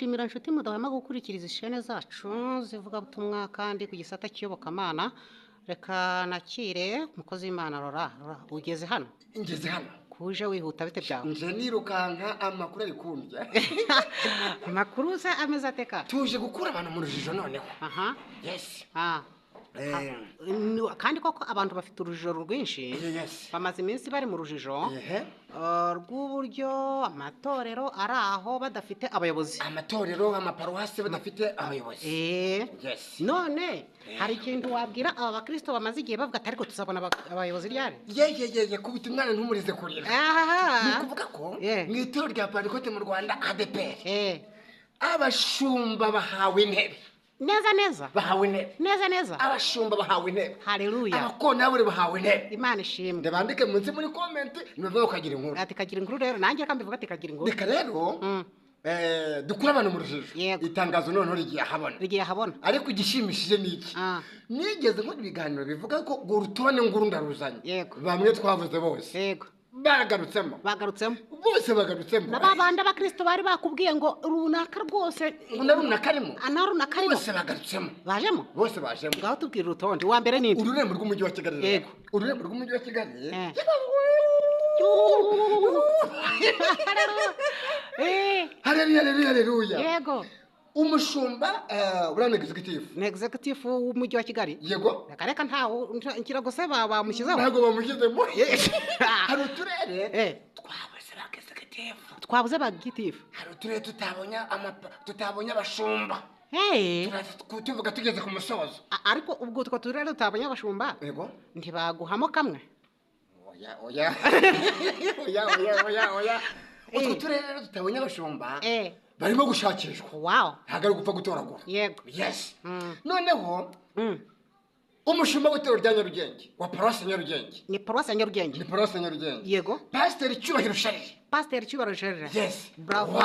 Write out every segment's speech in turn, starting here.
Shimira inshuti mudahwema gukurikira izi shene zacu zivugabutumwa kandi ku gisata cy'iyobokamana. Reka nakire umukozi w'Imana Rora. Rora, ugeze hano? Ngeze hano. Kuje wihuta bite byawe? Nje nirukanka, amakuru ari kundya. Amakuru se ameze ateka? Tuje gukura abantu mu rujijo noneho. Aha. Yes. Ah. Kandi koko abantu bafite urujijo rwinshi. Yes. Bamaze iminsi bari mu rujijo rw'uburyo amatorero ari aho badafite abayobozi. Amatorero, amaparuwasi badafite abayobozi. Yes. None hari ikintu wabwira aba bakristo bamaze igihe bavuga ati ariko tuzabona abayobozi ryari? Ye kubita umwana ntumurize kurira. Ni ukuvuga ko mu itorero rya Pantekote mu Rwanda ADEPR abashumba bahawe intebe. Neza neza. Bahawe intebe. Neza neza. Abashumba bahawe intebe. Haleluya. Abakontabure bahawe intebe. Imana ishimwe. Ndabandike munsi muri comment nibavuga ukagira inkuru. Ati kagira inkuru rero nanjye reka mbivuga ati kagira inkuru. Reka rero dukura abantu mu rujijo. Itangazo noneho rigiye ahabona. Rigiye ahabona. Ariko igishimishije ni iki? Nigeze nkora ibiganiro bivuga ko urutonde nguru ndaruzanye. Bamwe twavuze bose. Yego. Bagarutsemo. Bagarutsemo. Bose bagarutsemo. Na babandi abakristo bari bakubwiye ngo runaka rwose ngo na runaka arimo. Ana runaka arimo. Bose bagarutsemo. Bajemo? Bose bajemo. Ngaho tubwira urutonde. Uwa mbere ni ururembo rw'umujyi wa Kigali. Yego. Ururembo rw'umujyi wa Kigali. Haleluya, haleluya, haleluya. Yego. Umushumba uriya executive. Ni executive w'umujyi wa Kigali. Yego. Reka ntawo nkirago se bamushyizeho. Ntabwo bamushyizemo. Hari uturere twabuze ba executive. Twabuze ba executive. Hari uturere tutabonye abashumba. Tuvuga tugeze ku musozo. Ariko ubwo utwo turere tutabonye abashumba. Yego. Ntibaguhamo kamwe. Oya oya. Oya oya oya oya. Utwo turere tutabonye abashumba. Barimo gushakishwa. Wow. Ntabwo ari gupfa gutoragura. Yego. Yes. Noneho umushumba w'itorero rya Nyarugenge wa paruwasi Nyarugenge. Ni paruwasi ya Nyarugenge. Ni paruwasi ya Nyarugenge. Yego. Pasiteri Cyubahiro Charles. Pasiteri Cyubahiro Charles. Yes. Bravo.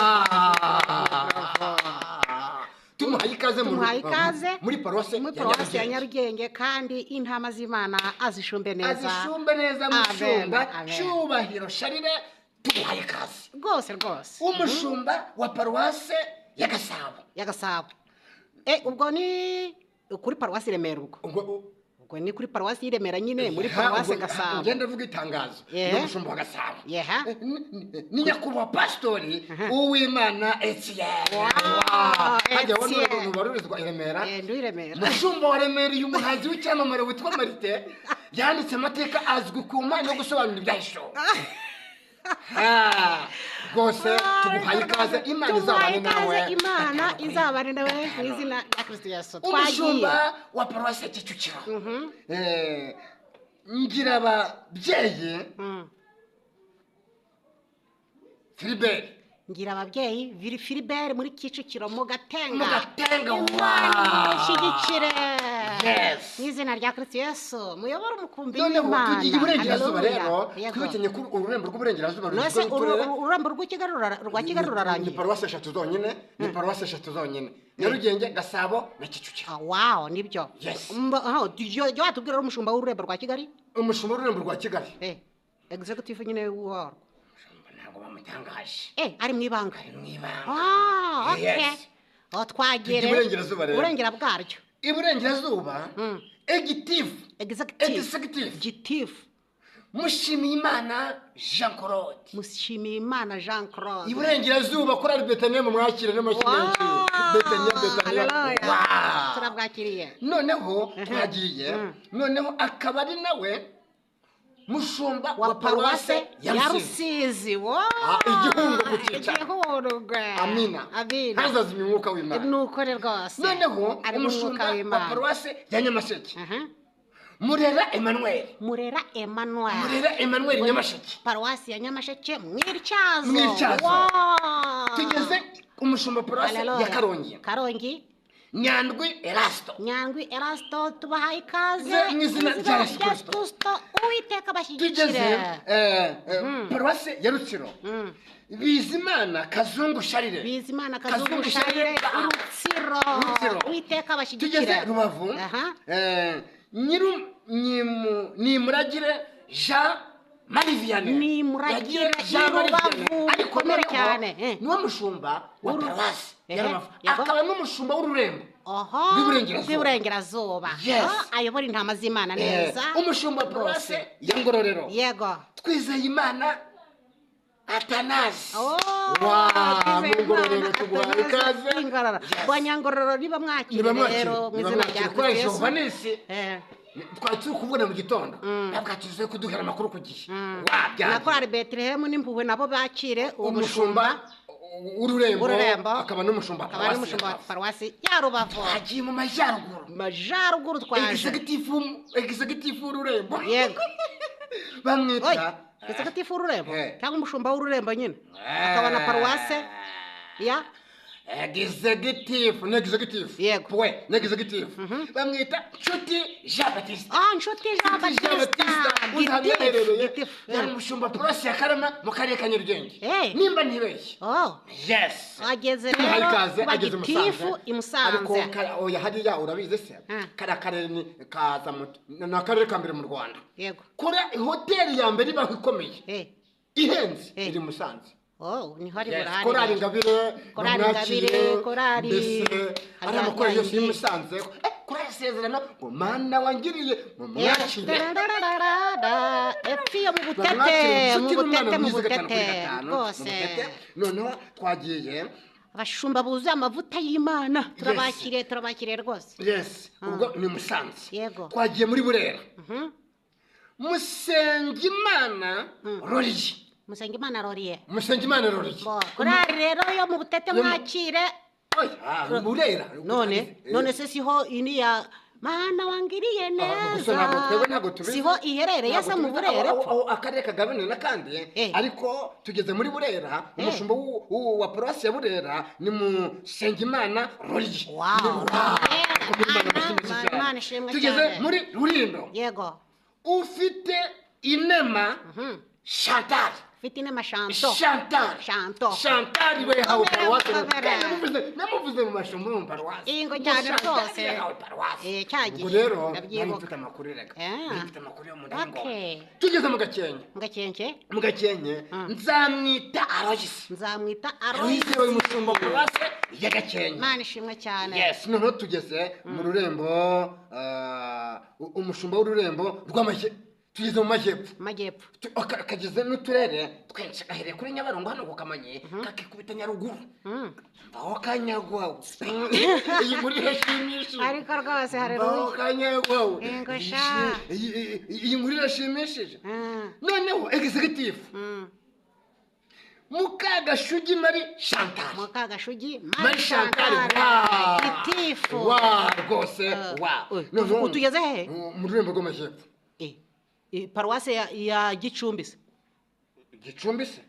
Tumuhaye ikaze Tumuhaye ikaze muri paruwasi muri paruwasi ya Nyarugenge kandi intama z'Imana azishumbe neza. Azishumbe neza mushumba Cyubahiro Charles. Tumuhaye ikaze. Rwose rwose. Umushumba wa paruwase ya Gasabo. Ya Gasabo. Ubwo ni kuri paruwasi Remera ubwo. Ubwo ni kuri paruwasi Remera nyine muri paruwase Gasabo. Ngenda vuga itangazo. Ni umushumba wa Gasabo. Ni nyakubahwa pastori Uwimana Etienne. Hajya wano nubarurizwa i Remera. Ndi Remera. Umushumba wa Remera uyu muhanzi w'icyamamare witwa Marite yanditse amateka azwi ku mpano yo gusobanura ibyahishuwe. Rwose tumuhaye ikaze, Imana izabane nawe. Imana izabane nawe mu izina rya Kristo Yesu. Umushumba wa paruwasi ya Kicukiro. Ngira ababyeyi Philibert. Ngira ababyeyi Philibert muri Kicukiro mu Gatenga. Mu Gatenga. Shyigikire. Yes. Mu izina rya Kristo Yesu muyobora umukumbi Noneho w'Imana. tugiye iburengerazuba rero, Yego. twibukanye ko ururembo rw'uburengerazuba None se rugizwe n'uturere. Ururembo rwa Kigali rurarangiye. Ni paruwasi eshatu zonyine, ni paruwasi eshatu zonyine. Nyarugenge, Gasabo na Kicukiro. Wow, nibyo. Yes. Jya watubwira rero umushumba w'ururembo rwa Kigali? Umushumba w'ururembo rwa Kigali. Executive nyine warwo. Ntabwo bamutangaje. Ari mu ibanga. Ari mu ibanga. Okay. Yes. Twagere. Tujye iburengerazuba rero. Uburengera bwaryo. Iburengerazuba, executive. Executive. Gitifu. Mushimiyimana Jean Claude. Mushimiyimana Jean Claude. Iburengerazuba kuri ari Betaniya mu mwakire n'amashyi menshi. Betaniya, Betaniya. Haleluya. Turabwakiriye. Noneho twagiye, noneho akaba ari nawe mushumba wa paruwase ya Rusizi. Igihungo ku cyicaro. Igihungo. Amina. Amina. Ntazazimya umwuka w'Imana. Nukore rwose. Noneho umushumba wa paruwase ya Nyamasheke. Murera Emmanuel. Murera Emmanuel. Murera Emmanuel Nyamasheke. Paruwasi ya Nyamasheke Mwityazo. Mwityazo. Tugeze umushumba paruwase ya Karongi. Karongi. Nyandwi Erasto. Nyandwi Erasto tubahaye ikaze mu izina rya Yesu Kristo. Uwiteka bashyigikire. Tugeze paruwase ya Rutsiro. Bizimana Kazungu Charles. Bizimana Kazungu Charles Rutsiro. Uwiteka bashyigikire. Tugeze Rubavu. Nimuragire Jean Marie Vianney. Ni muragire Rubavu, ariko mukomere cyane. Niwe mushumba wa paruwasi ya Rubavu, akaba n'umushumba w'ururembo rw'iburengerazuba. Ayobora intama z'Imana neza. Umushumba wa paruwasi ya Ngororero. Yego. Twizeyimana Atanazi. Ngororero tuguhaye ikaze. Banyangororero niba mwakire rero mu izina rya Kristo. Twari turi kuvugana mu gitondo ntabwo tuzuye kuduhera amakuru ku gihe. Na korali Betelehemu n'impuhwe nabo bakire uwo mushumba w'ururembo, akaba n'umushumba wa paruwasi ya Rubavu. Agiye mu majyaruguru. Twaje executive w'ururembo. Yego. Bamwita executive w'ururembo cyangwa umushumba w'ururembo nyine, akaba na paruwase ya executive. Ni executive. Yego. Pwe, ni executive. Bamwita Nshuti Jean Baptiste. Nshuti Jean Baptiste. Gitifu. Yari umushumba paruwasi ya Karama mu karere ka Nyarugenge. Nimba ntibeshye. Yes. Ageze rero kuba gitifu i Musanze. Ariko oya hariya urabizi se. Kariya karere ni kaza ni akarere ka mbere mu Rwanda. Yego. Kora hoteli ya mbere ibaho ikomeye. Ihenze iri Musanze. Niho ari burahari. Korali Ingabire, korali ari amakuru yose y'i Musanze. Korali Isezerano ngo Mana wangiriye mu mwakire. Epfiyo mu Butete, mu Butete rwose. Noneho twagiye abashumba buzuye amavuta y'Imana, turabakiriye rwose. Yes, ubwo ni Musanze. Yego. Twagiye muri Burera. Musengimana Roriye. Musengimana Roriye. Musengimana Roriye. Korali rero yo mu Butete mwakire. Burera. None se siho ini ya Mana wangiriye neza. Siho iherereye se mu Burera. Akarere kagabane n'akandi, ariko tugeze muri Burera, umushumba wa paruwasi ya Burera ni Musengimana Roriye. Tugeze muri Rulindo. Yego. Ufite inema Chantal. Ufite inema Chantal. Chantal we yahawe paruwasi. Namuvuze mu mashumba mu paruwasi. Ingo cyane rwose. Cyagiye. Ubwo rero nari mfite amakuru reka. Mfite amakuru yo mu ndango. Tugeze mu Gakenke. Mu Gakenke nzamwita Aloysi. Nzamwita Aloysi we mushumba paruwasi ya Gakenke. Mana ishimwe cyane. Yes, noneho tugeze mu rurembo, umushumba w'ururembo rw'amashyi. Tugeze mu majyepfo. Kageze n'uturere twinshi, gahereye kuri Nyabarongo hano ku Kamonyi, kakikubita Nyaruguru. Mbaho kanyagwa. Iyi nkuru irashimishije. Ariko rwose haleluya. Mbaho kanyagwa. Iyi nkuru irashimishije. Noneho executive. Mukagashugi Marie Chantal. Mukagashugi Marie Chantal. Gitifu. Rwose. Tugeze he? Mu rurembo rw'amajyepfo. Paruwasi ya Gicumbi se. Gicumbi se?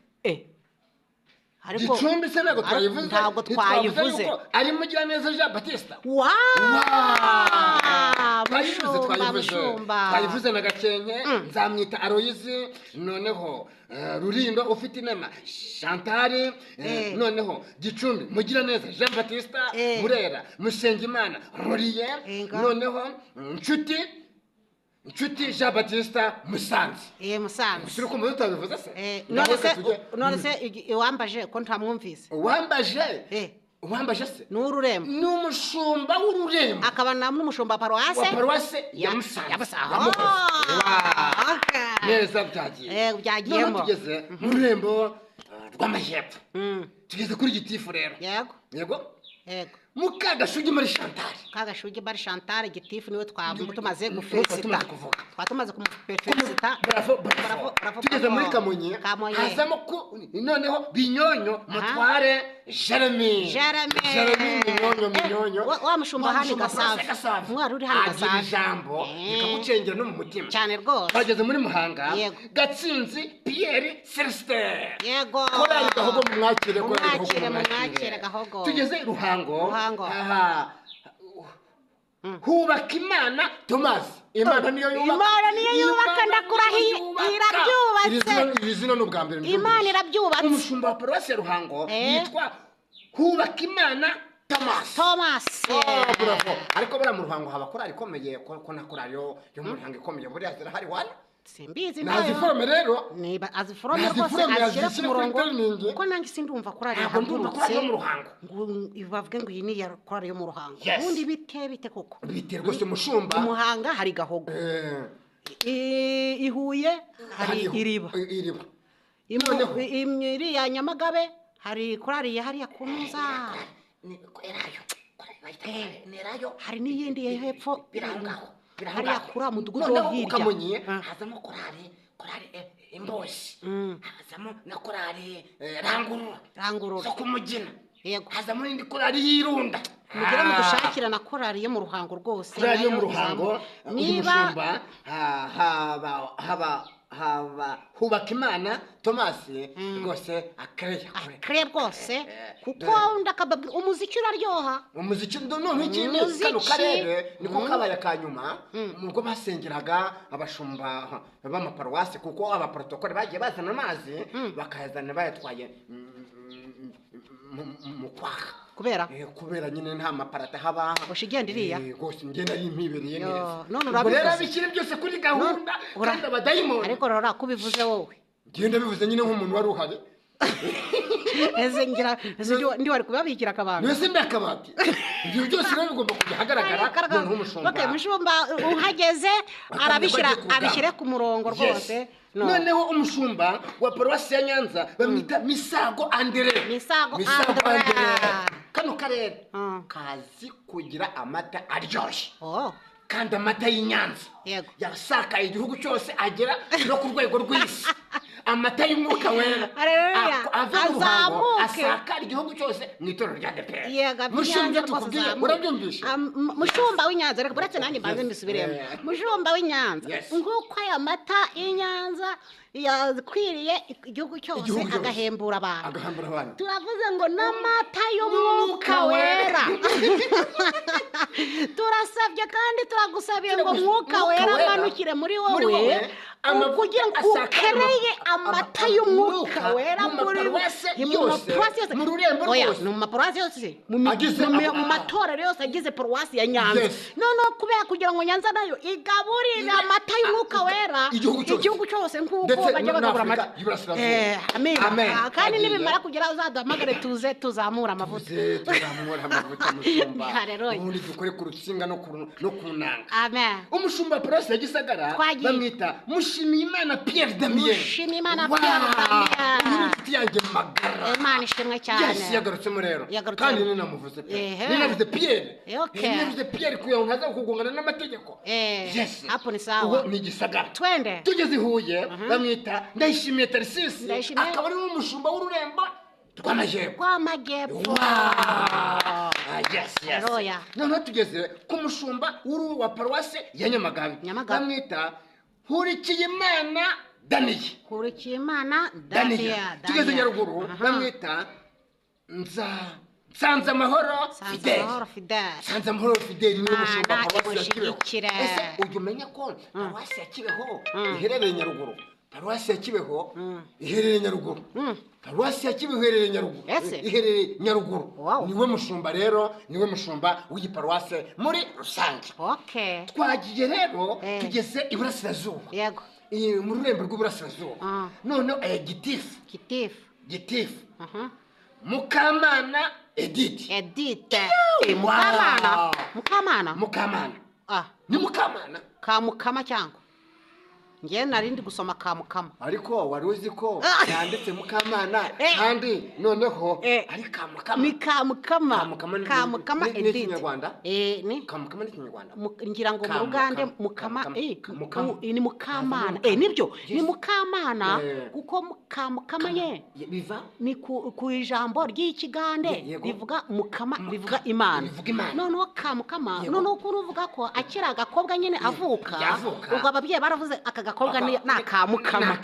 Ariko Gicumbi se ntabwo twayivuze. Ntabwo twayivuze. Ari Mugiraneza Jean Baptiste. Twayivuze na Gakenke, nzamwita Aloysi, noneho Rulindo ufite inema Chantal, noneho Gicumbi Mugiraneza Jean Baptiste, Burera Musengimana Roriye, noneho Nshuti Jean Baptiste Musanze. Musanze. Usiri kumva tutabivuze se? None se iwambaje ko ntamwumvise. Uwambaje? Uwambaje se? Ni ururembo. Ni umushumba w'ururembo. Akaba n'umushumba wa paruwase. Wa paruwase ya Musanze. Neza byagiye. Byagiyemo. None tugeze mu rurembo rw'amajyepfo. Tugeze kuri Gitifu rero. Yego. Yego. Yego. Mukagashugi Marie Chantal. Mukagashugi Marie Chantal Gitifu niwe twatumaze gufelicita. Twatumaze kumufelicita. Bravo, bravo. Tugeze muri Kamonyi. Hazamo ko noneho Binyonyo Mutware Jeremy. Jeremy Binyonyo. Wa mushumba hano Gasave. Mwari uri hano Gasave. Agira ijambo rikagucengera no mu mutima. Cyane rwose. Bageze muri Muhanga. Gatsinzi Pierre Celestin. Yego. Korali Gahogo mumwakire, mumwakire Gahogo. Tugeze Ruhango. Aha. Hubaka Imana Thomas. Imana niyo yubaka. Imana niyo yubaka ndakurahiye irabyubatse. Iri zina ni ubwa mbere. Imana irabyubatse. Umushumba wa paruwasi ya Ruhango yitwa Hubaka Imana Thomas. Thomas. Bravo. Ariko buriya mu Ruhango haba korali ikomeye ko na korali yo mu Ruhango ikomeye buriya zirahari wana. Simbizi naziforome rero. Niba aziforome rwose azishyira ku murongo, kuko nanjye sindumva korari yahagurutse yo mu Ruhango ngo bavuge ngo iyi ni iya korari yo mu Ruhango. Ubundi bite koko? Bite rwose mushumba. Muhanga hari Gahogo, i Huye hari Iriba, iriya Nyamagabe hari korari ya hariya kunuza hari n'iyindi yo hepfo hariya kuri mudugudu wo hirya Kamonyi hazamo korari Imboshi, hazamo na korari Rangurura zo kumugina, hazamo n'indi korari y'Irunda. Mugera mudushakira na korari yo mu Ruhango rwose. Korari yo mu Ruhango niba haba Hubakimana Thomas rwose akreye rwose, kuko ndakababwira umuziki uraryoha. Umuziki none ikindi kano karere niko kabaye akanyuma nubwo basengeraga abashumba b'amaparuwasi, kuko abaprotokole bagiye bazana amazi bakayazana bayatwaye mu kwaha kubera nyine nta maparata haba. Ushigenda iriya rwose ngenda ari impibereye neza. None urabivuze bishyire byose kuri gahunda kandi abadayimoni. Ariko rora kubivuze wowe. Ngenda bivuze nyine nk'umuntu wari uhari. Ese ngira ndi wari kubabikira akabanga. Nese ndakabati. Ibyo byose rero bigomba kujya hagaragara noneho umushumba. Okay, mushumba uhageze arabishyira abishyire ku murongo rwose. Noneho umushumba wa paruwasi ya Nyanza bamwita Misago Andre. Misago Andre. Kano karere kazi kugira amata aryoshye. Kandi amata y'Inyanza yasakaye igihugu cyose agera no ku rwego rw'isi. Amata y'umwuka wera ava mu Ruhango asakara igihugu cyose mu itorero rya ADEPR. Mushumba tukubwira urabyumvishe? Mushumba w'Inyanza reka buretse nanjye mbanze mbisubiremo. Mushumba w'Inyanza nk'uko aya mata y'Inyanza yakwiriye igihugu cyose agahembura abantu, turavuze ngo n'amata y'umwuka wera. Turasabye kandi turagusabiye ngo mwuka wera amanukire muri wowe kugira ngo ukereye amata y'umwuka wera muri yose, mu rurembo rwose, mu maparuwasi yose, mu matorero yose agize paruwasi ya Nyanza. Noneho kubera kugira ngo Nyanza nayo igaburire amata y'umwuka wera igihugu cyose nk'uko bajya bagabura amata. Amen. Kandi nibimara kugera uzaduhamagare tuze tuzamura amavuta. Tuzamura amavuta mushumba. Ubundi dukore ku rutsinga no ku nanga. Amen. Umushumba paruwasi ya Gisagara bamwita Mushimiyimana Pierre Damien. Mushimiyimana Pierre Damien. Uyu ni inshuti yanjye magara. Imana ishimwe cyane. Yes, yagarutsemo rero. Kandi ninamuvuze pe. Ninavuze Pierre. Ninavuze Pierre kugira ngo ntaza kugongana n'amategeko. Yes. Hapo ni sawa. Ubu ni Gisagara. Twende. Tugeze i Huye bamwita Ndayishimiye Tarisisi, akaba ari umushumba w'ururembo rw'amajyepfo. Yes. Noneho tugeze ku mushumba wa paruwasi ya Nyamagabe bamwita Nkurikiyimana Daniye. Nkurikiyimana Daniye. Tugeze Nyaruguru bamwita Nsanzamahoro Fidele. Nsanzamahoro Fidele ni umushumba wa paruwasi ya Kibeho. Ese ujya umenya ko paruwasi ya Kibeho iherereye Nyaruguru? Paruwasi ya Kibeho iherereye Nyaruguru. Paruwasi ya Kibeho iherereye Nyaruguru. Iherereye Nyaruguru. Niwe mushumba rero, niwe mushumba w'iyi paruwasi muri rusange. Twagiye rero tugeze iburasirazuba. Yego. Mu rurembo rw'iburasirazuba. Noneho gitifu. Gitifu. Mukamana Edith. Edith. Mukamana. Mukamana. Mukamana. Ni Mukamana. Kamukama cyangwa? Ngiye narindi gusoma Kamukama. Ariko wari uzi ko yanditse Mukamana kandi noneho ari Kamukama. Ni Kamukama. Kamukama Edith. Ni Kinyarwanda? Ni Kamukama ni Kinyarwanda. Ngira ngo mu Rugande Mukama ni Mukamana. Nibyo ni Mukamana kuko Kamukama ye biva ni ku ijambo ry'ikigande rivuga Mukama, rivuga Imana. Noneho Kamukama noneho kuruvuga ko akiri agakobwa nyine avuka, ubwo ababyeyi baravuze aka gakobwa ni Kamukama.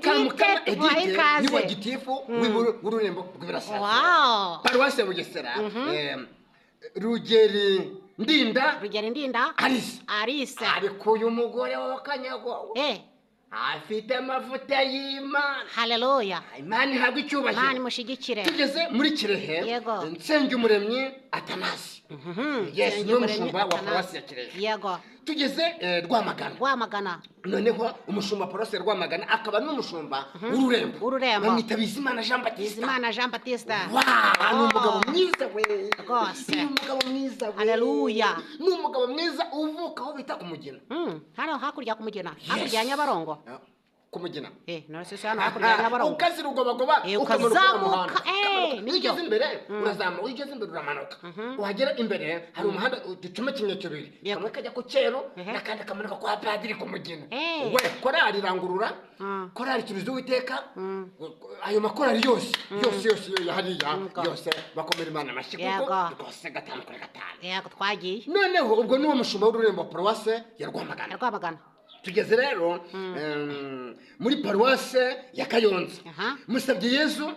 Kamukama Edith niwe gitifu w'ururembo rw'iburasirazuba. Paruwasi ya Bugesera Rugeri Ndinda. Rugeri Ndinda Alice. Alice. Ariko uyu mugore wa Kanyagwa afite amavuta y'Imana. Haleluya. Imana ihabwe icyubahiro. Imana imushyigikire. Tugeze muri Kirehe. Nsengumuremyi Atanasi. Yes, niwe mushumba wa paruwasi ya Kirehe. Yego. Tugeze Rwamagana. Rwamagana. Noneho umushumba paruwasi ya Rwamagana akaba n'umushumba w'ururembo. Ururembo. Bamwita Bizimana Jean Baptiste. Bizimana Jean Baptiste. Wow, ni umugabo mwiza we. Rwose. Ni umugabo mwiza we. Haleluya. Ni umugabo mwiza uvuka aho bita ku Mugina. Hano hakurya ku Mugina. Hakurya ya Nyabarongo. Ku Mugina. None se hano hakurya ya Nyabarongo. Ukazira ugobagoba, ukazamuka, nibyo. Ugeze imbere urazamuka, ugeze imbere uramanuka. Wagera imbere hari umuhanda ducomekanye tubiri. Kamwe kajya ku Cyeru n'akandi kamanuka kwa Padiri ku Mugina. We korali irangurura, korali Turize Uwiteka, ayo makorali yose yose yose hariya yose bakomera Imana amashyi kuko rwose 5 kuri 5. Yego, twagiye. Noneho ubwo niwo mushumba w'ururembo paruwase ya Rwamagana. Rwamagana. Tugeze rero muri paruwase ya Kayonza. Musabye Yezu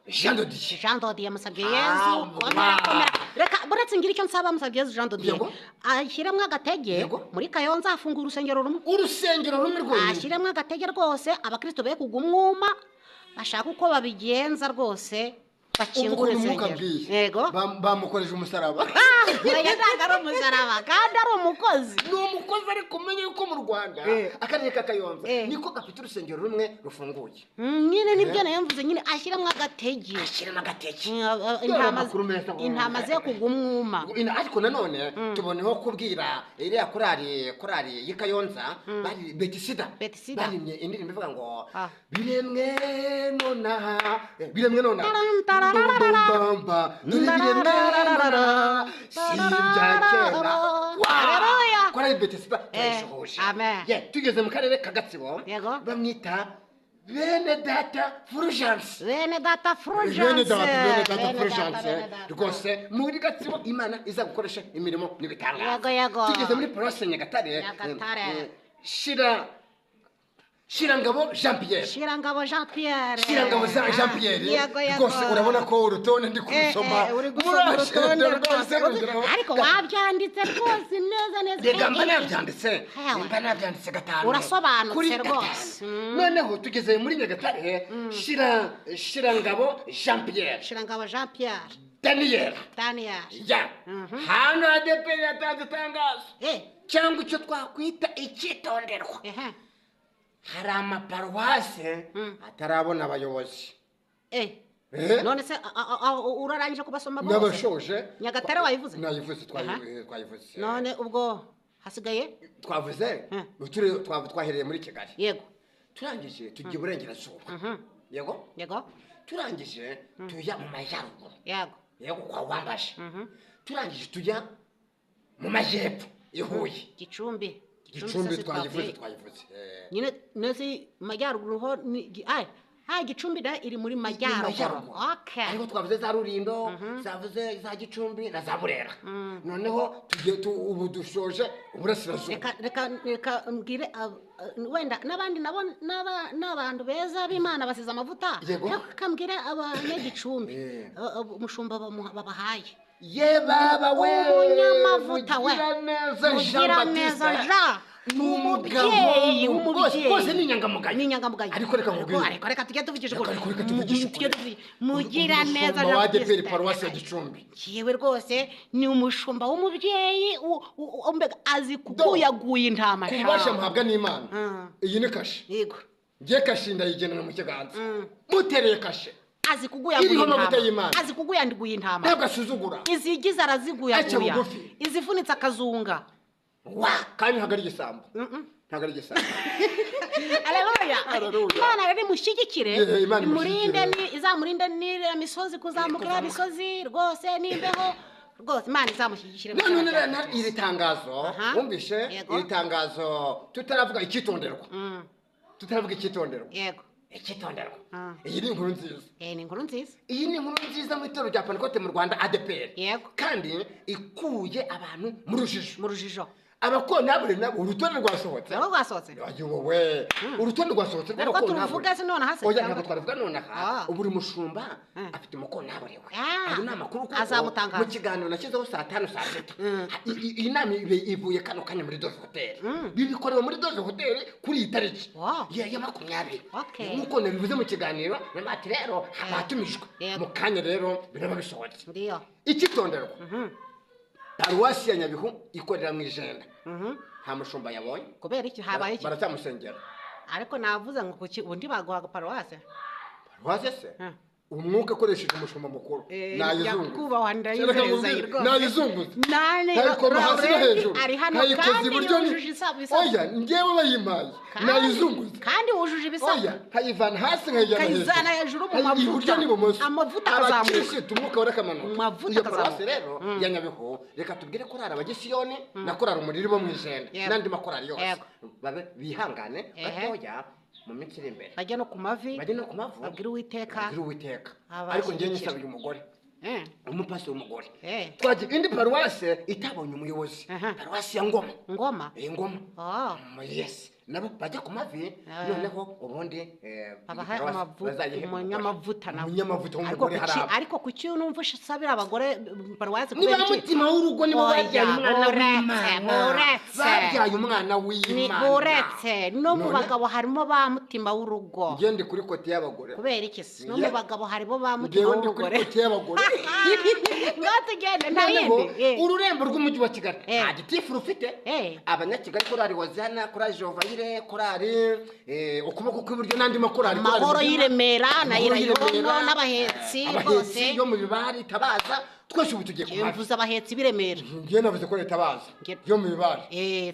Jean de Dieu. Jean de Dieu, Musabye Yezu. Komera. Reka buretse ngira icyo nsaba Musabye Yezu Jean de Dieu. Ashyiremo agatege muri Kayonza afungura urusengero rumwe. Urusengero rumwe rwonyine. Ashyiremo agatege rwose abakristo be kugumwuma bashaka uko babigenza rwose. Bakingura urusengero. Yego. Bamukoreje umusaraba. Oya, ntabwo ari umusaraba kandi ari umukozi. Ni umukozi ariko umenye yuko mu Rwanda akarere ka Kayonza niko gafite urusengero rumwe rufunguye. Nyine nibyo nayo mvuze nyine ashyiramo agatege. Ashyiramo agatege. Intama ze kugumwuma. Ariko nanone tuboneho kubwira iriya korali y'i Kayonza bari Betisida. Barimye indirimbo ivuga ngo biremwe nonaha, biremwe nonaha. Bamba, si ibya kera. Korali Betisida turayishohoje. Tugeze mu karere ka Gatsibo bamwita Bene Data Fulgence. Bene Data Fulgence. Bene Data Fulgence. Rwose muri Gatsibo Imana iza gukoresha imirimo n'ibitangaza. Yego. Tugeze muri paruwasi Nyagatare. Shirangabo Jean Pierre. Shirangabo Jean Pierre. Shirangabo Jean Pierre. Rwose urabona ko urutonde ndi kurusoma. Uri gusoma urutonde rwose. Ariko wabyanditse rwose neza neza. Rega mba nabyanditse. Mba nabyanditse 5. Urasobanutse rwose. Noneho tugeze muri Nyagatare Shirangabo Jean Pierre. Shirangabo Jean Pierre. Daniel. Ya. Hano ADEPR yatanze itangazo. Cyangwa icyo twakwita icyitonderwa. Hari amaparuwase atarabona abayobozi. None se urarangije kubasoma bose? Nabashoje. Nyagatare wayivuze? Nayivuze, twayivuze. None ubwo hasigaye? Twavuze twahereye muri Kigali. Yego. Turangije tujya iburengerazuba. Yego? Yego. Turangije tujya mu majyaruguru. Yego. Yego kwa Wambaje. Turangije tujya mu majyepfo i Huye. Gicumbi. Gicumbi twayivuze. Nyine nezi majyaruguru ho ni Gicumbi da iri muri majyaruguru. Okay. Ariko twavuze za Rulindo, zavuze za Gicumbi na za Burera. Noneho tugiye ubu dushoje uburasirazuba. Reka mbwire wenda n'abandi nabo n'abantu beza b'Imana basize amavuta. Reka mbwire abanyagicumbi umushumba babahaye. Ye baba we, umunyamavuta we, Mugiraneza Jean, ni umubyeyi rwose, ni inyangamugayo. Ariko reka nkubwire, ariko reka tujye tuvugisha ukuri. Mugiraneza Jean wa ADEPR paruwasi ya Gicumbi, yewe rwose ni umushumba w'umubyeyi, mbega azi kuguyaguya intama. Ku bubasha muhabwa n'Imana, iyi ni kashe. Yego. Ngiye kashe ndayigenera mu kiganza, mutereye kashe. Azi kuguyaguya intama. Azi kuguyanguya intama. Ntabwo asuzugura. Izigize araziguyaguya. Izifunitse akazunga. Wa kandi ntabwo ari igisambo. Ntabwo ari igisambo. Haleluya. Imana rero imushyigikire. Imurinde izamurinde n'iriya misozi kuzamuka iriya misozi rwose n'imbeho. Rwose Imana izamushyigikire. None iri tangazo wumvishe iri tangazo tutaravuga icyitonderwa. Tutaravuga icyitonderwa. Yego. Icyitonderwa. Iyi ni inkuru nziza. Ni inkuru nziza. Iyi ni inkuru nziza mu itorero rya Pentekote mu Rwanda ADEPR. Yego. Kandi ikuye abantu mu rujijo. Mu rujijo. Abakontabure nabo urutonde rwasohotse. Nabo rwasohotse. Ayobowe. Urutonde rwasohotse Ariko turuvuga se nonaha se? Oya, ntabwo twaruvuga nonaha. Buri mushumba afite umukontabure we. Ayo ni amakuru kuko mu kiganiro nashyizeho saa 5 saa 6. Iyi nama ivuye kano kanya muri Dove Hotel. Bibikorewe muri Dove Hotel kuri iyi tariki ya 20. Nkuko nabivuze mu kiganiro, namati rero batumijwe. Mu kanya rero biraba bisohotse. Ndiyo. Icyitonderwa. Paruwasi ya Nyabihu ikorera mu Ijenda. Nta mushumba yabonye. Kubera iki habaye iki? Baracyamusengera. Ariko navuze ngo kuki undi baguhaga paruwasi? Paruwasi se? Umwuka akoresheje umushumba mukuru. Nyakubahwa ndayizeza rwose. Nayizunguza. Nayikoma hasi no hejuru. Ari hano kandi yujuje isabwa. Oya, ngewe bayimpaye. Nayizunguza. Kandi wujuje ibisabwa. Oya, nkayivana hasi nkayijyana hejuru. Nkayizana hejuru mu mavuta. Iburyo n'ibumoso. Amavuta akazamuka. Abakirisitu umwuka warakamanuka. Mu mavuta Iyo akazamuka. paruwasi rero ya Nyabihu, reka tubwire korali abagisiyoni na korali umuriri bo mu Ijenda n'andi makorali yose. Babe bihangane gatoya mu minsi iri imbere. Bajya no ku mavi. Bajya no ku mavi. Babwire Uwiteka. Babwire Uwiteka. Ariko ngiye nyisabiye umugore. Umupasi w'umugore. Twagiye indi paruwasi itabonye umuyobozi. Paruwasi ya Ngoma. Ngoma? Ngoma. Yes. Nabo bajya ku mavi noneho ubundi abaha umunyamavuta nawe. Umunyamavuta w'umugore haraba. Ariko kuki numva usabira abagore paruwasi kubera iki? Niba mutima w'urugo nibo babyaye umwana w'Imana. Babyaye umwana w'Imana. Buretse no mu bagabo harimo ba mutima w'urugo. Ngiye ndi kuri kote y'abagore. Kubera iki se? No mu bagabo harimo ba mutima w'urugo. Ngiye ndi kuri kote y'abagore. Ngaho tugende nta yindi. Ururembo rw'umujyi wa Kigali nta gitifu rufite. Abanyakigali korali Hoziyana, korali Jovayire, korali ukuboko kw'iburyo n'andi makorali. Amahoro y'i Remera na Irayono n'abahetsi rwose. Yo mu bibari tabaza twese ubu tugiye ku mavi. Mvuze abahetsi b'i Remera. Ngiye navuze ko tabaza yo mu bibari.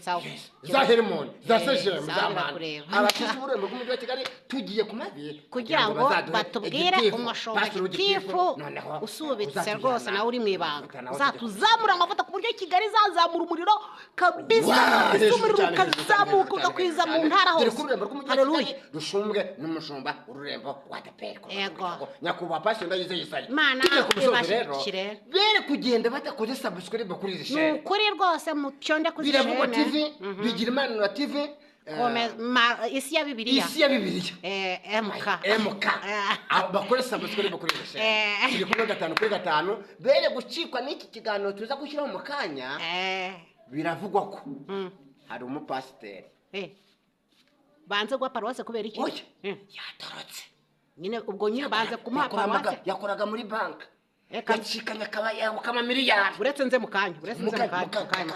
Sawa. Za Hermon, za Sejemu, za Mani. Abakirisitu b'ururembo rw'umujyi wa Kigali tugiye ku mavi kugira ngo batubwire umushumba gitifu usubitse rwose nawe uri mu ibanga. Uzatuzamura amavuta ku buryo Kigali izazamura umuriro kabisa. Umuriro ukazamuka ugakwiza mu ntara hose. Dore ko ururembo rw'umujyi wa Kigali rushumbwe n'umushumba ururembo wa ADEPR. Nyakubahwa Pastor Ndayizeye Isaie. Imana ibashyigikire. Bere kugenda badakoze subscribe kuri izi shene. Ni ukuri rwose mucyonde kuri izi shene. Biravugwa TV, Bigirimana TV, Isi ya Bibiliya. Isi ya Bibiliya. MK. MK. Bakore subscribe kuri izi shene. Turi kumwe 5 kuri 5. Bere gucikwa n'iki kiganiro tuza gushyiraho mu kanya. Biravugwa ko hari umupasiteri. Banze gwa paruwasi kubera iki? Oya. Yatorotse. Nyine ubwo nyine banze kumuha paruwasi. Yakoraga muri banki. Yacikanye akaba yabuka amamiliyari. Uretse nze mu kanya, uretse nze mu kanya.